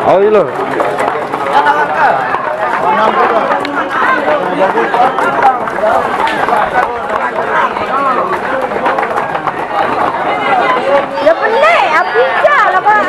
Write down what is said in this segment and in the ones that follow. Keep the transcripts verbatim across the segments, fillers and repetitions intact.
Oh, iya, loh. Ya, bener, ya, bisa lah, Pak.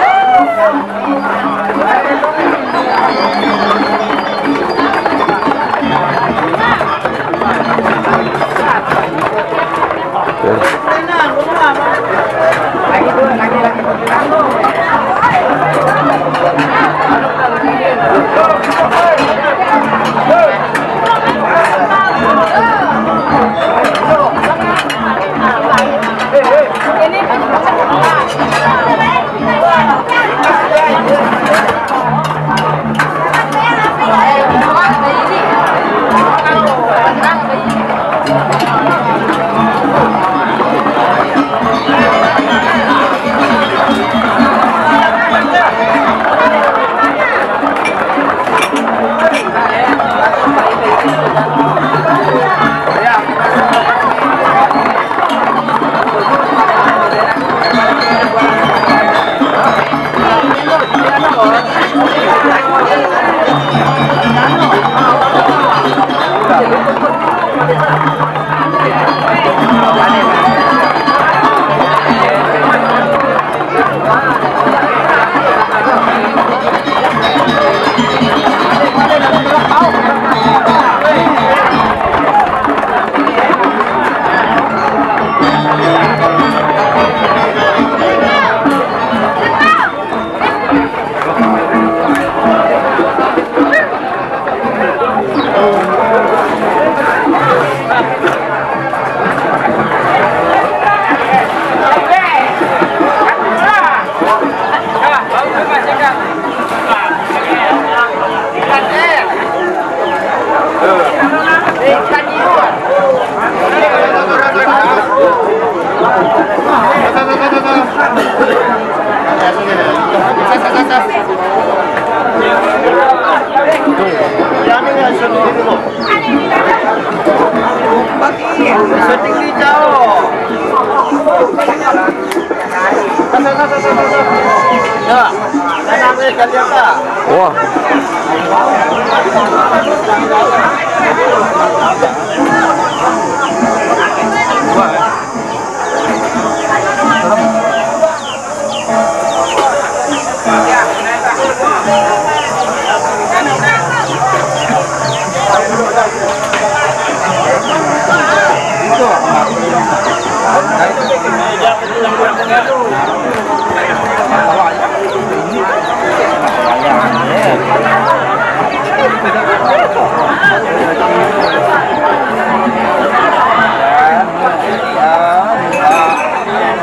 Wah.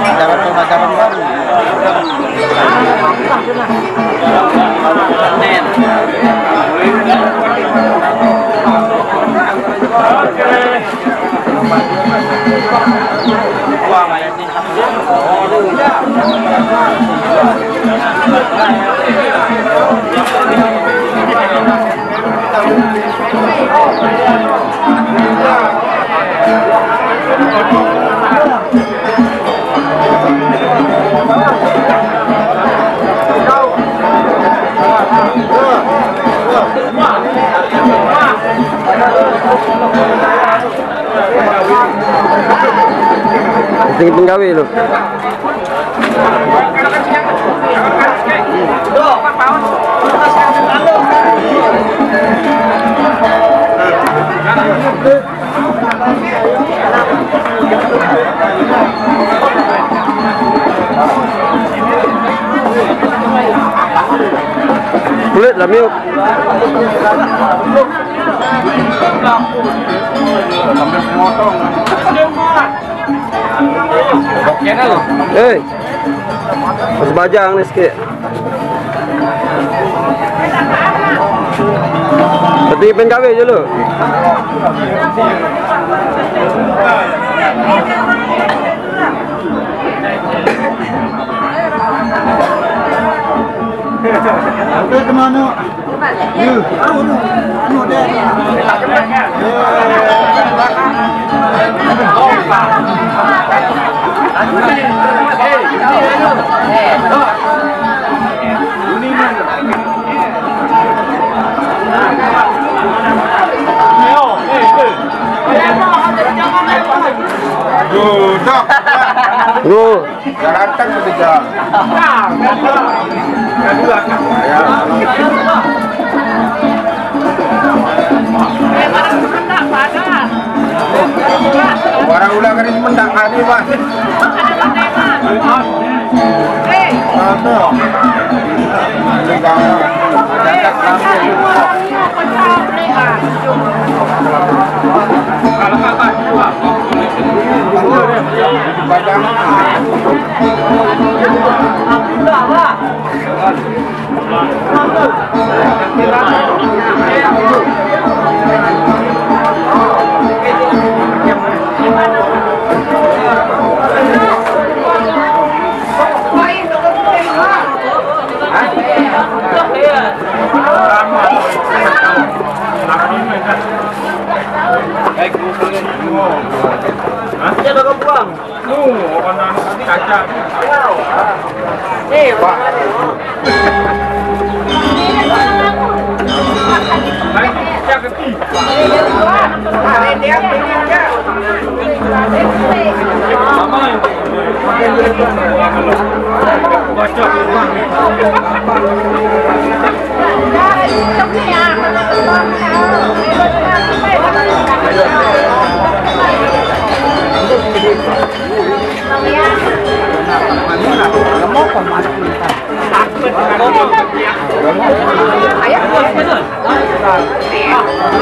Acara pemasaran baru. Sing penggawe lho. Samyuk. Hei. Mas Bajang nih sikit. Berarti pengen kawin dulu. Oke, kemana? Duh, dok. Duh. Jangan tak bekerja. Ya. Orang ulang kali mendak kali, Pak. Ada. Hah? Dia bakal buang. Nuh, orang anu tadi kaca. Nih, Pak. Baik, dia keti. Mama yang baca.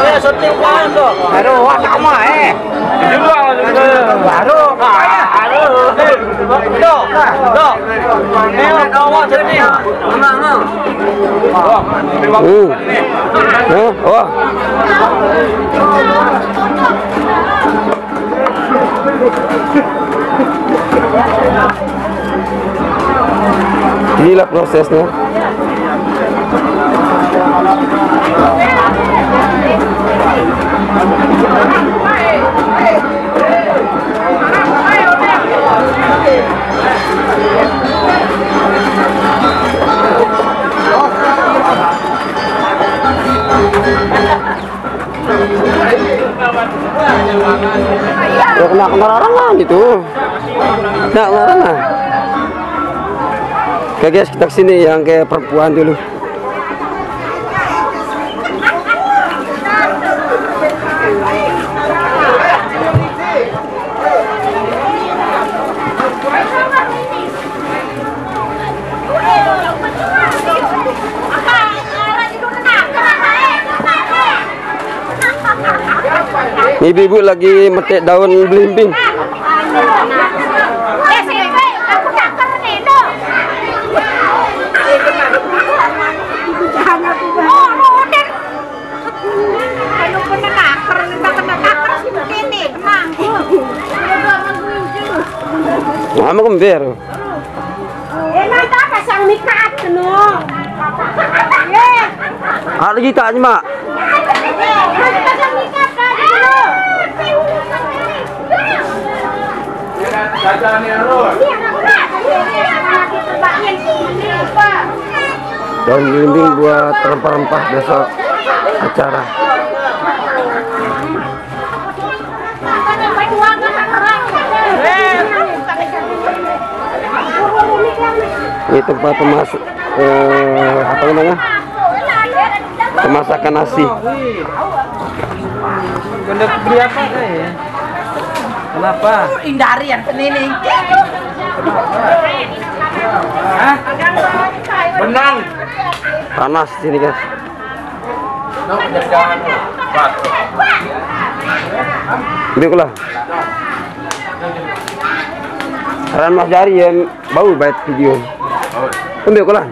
Ayo, syuting apaan tuh? Baru, wah, sama, eh. Baru, baru. Tuh, tuh. Ini, kawan, syuting. Tenang, tenang. Hmm. Hah? Wah. Inilah prosesnya. Ya, kena, kena larangan itu. Kena larangan. Oke, guys, kita ke sini yang kayak perempuan dulu. Ibu-ibu lagi metik daun belimbing. Mama kember. Enak tak pasang mikat no. Eh. Ada kita aja, Mak. Pasang mikat kan dulu. Daun belimbing buat rempah-rempah besok acara. Ini tempat pemas-, eh, apa namanya? Pemasakan nasi. Ganda beli apa, eh? Kenapa? Hindari yang senini. Hah? Benang. Panas sini, guys. Ambil lah. Ran Mas Jari ya, bau baik video. Ambil lah.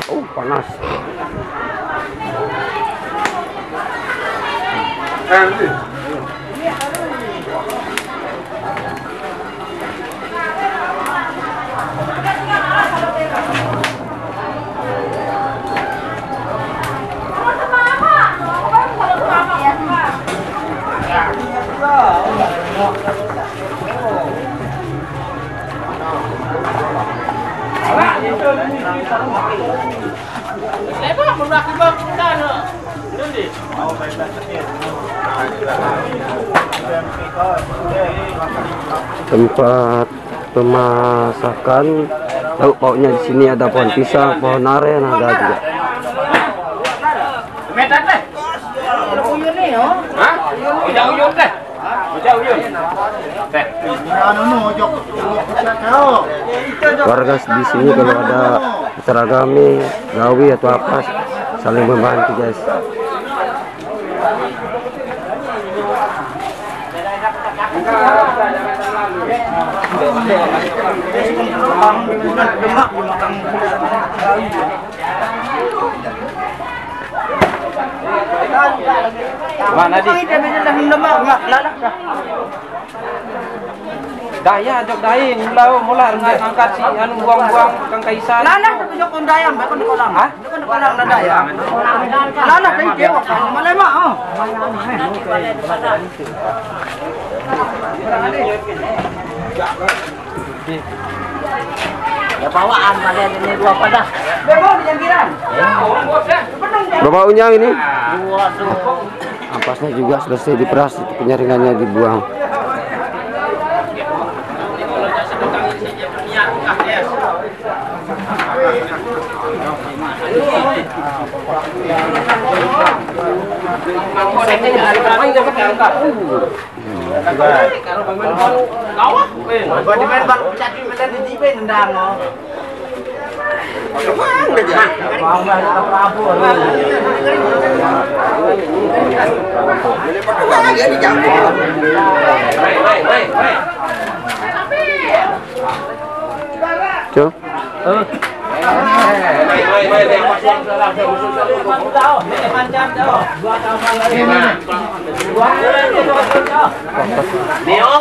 Oh, panas. Tempat pemasakan lauk pauknya di sini ada pohon pisang, pohon aren ada juga. Hah? Udah uyun deh. Udah uyun. Teh. Warga di sini kalau ada acara kami, gawe atau apa, saling membantu, guys. Mana di? Daya jok dai, mula mula ngangkat si anu buang-buang kang kaisan. Lalah tapi jok daya, bukan di kolam. Hah? Bukan di kolam ada daya. Lalah tapi dia malah mah. Oh. Ya bawaan pada ini dua pada. Bebok di jangkiran. Berapa unyang ini? Waduh. Ampasnya juga selesai diperas, itu penyaringannya dibuang. Cok. Neo,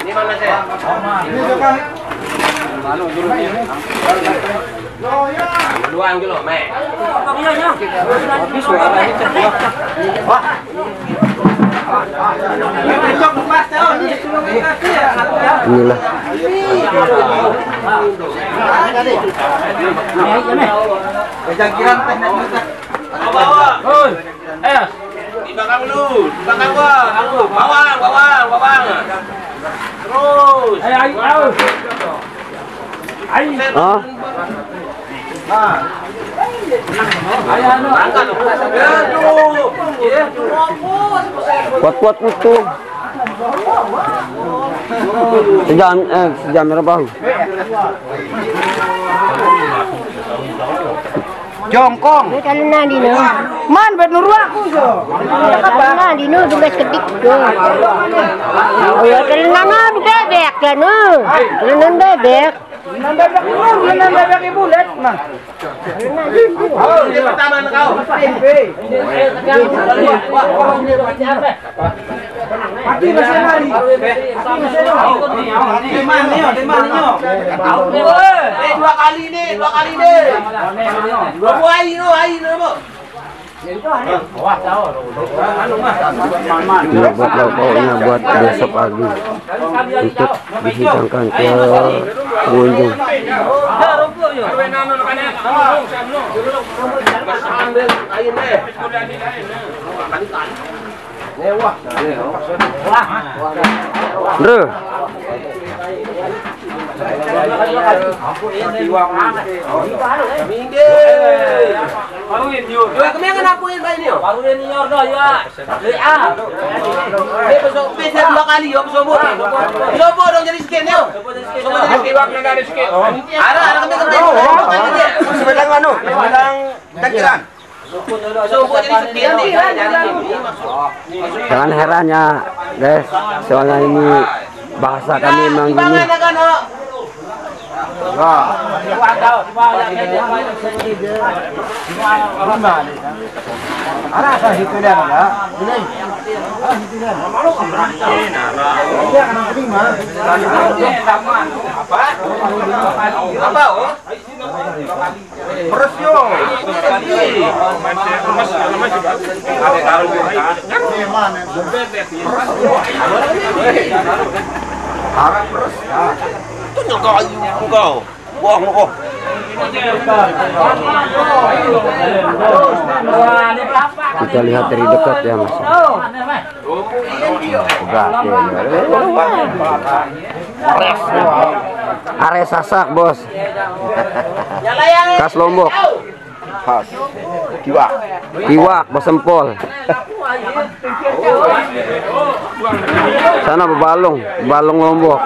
ini mana sih? Dua kilo, Mek. Wah. Inilah. Jangkiran teh. Bawa. Hoi. Eh. Di belakang lu, di belakang gua. Bawang, bawang, bawang. Terus. Eh, ayo, ayo. Ayo. Hah? Kuat-kuat putu. Sejam, eh, sejam berapa? Jongkong. Ini kan nang dino. Man bet nuru aku so. Nang dino juga kedik do. Oh ya, telenangan bebek kan. Telenangan bebek. Nang bebek ibu, nang bebek ibu lihat mah. Ini pertama kau. Mati masih mari. Mati masih mari. Di mana yo? Di mana yo? Eh, dua kali nih, dua kali nih. Dua buah air, air, air. Ini buat lauk pauknya buat besok pagi untuk dihidangkan ke pengunjung. Bro. Minggir. Dua kemiangan aku ini, Pak, ini, yo. Baru ini, yo, dah, ya. Dari A. Ini besok, bisa dua kali, yo, besok, Bu. Besok, Bu, dong, jadi sikit, yo. Besok jadi sikit. Iwak na dari sikit. Ada, ada kami kami. Sepedang anu, sepedang takiran. Besok, Bu, jadi sikit, nih. Jangan heran ya, guys, soalnya ini bahasa kami memang gini. Ara sa hitu dia na. Ini. Ara hitu dia. Dia akan terima. Apa? Apa, oh? Beres, yo. Ada tahu, kan? Beres, yo. Arah beres. Itu nyoka ayu kau. Wah, kau. Kita lihat dari dekat ya, Mas. Pegat ya. Ares Sasak, Bos. Khas Lombok. Pas. Kiwak. Kiwak, basempol. Sana bebalung, balung Lombok.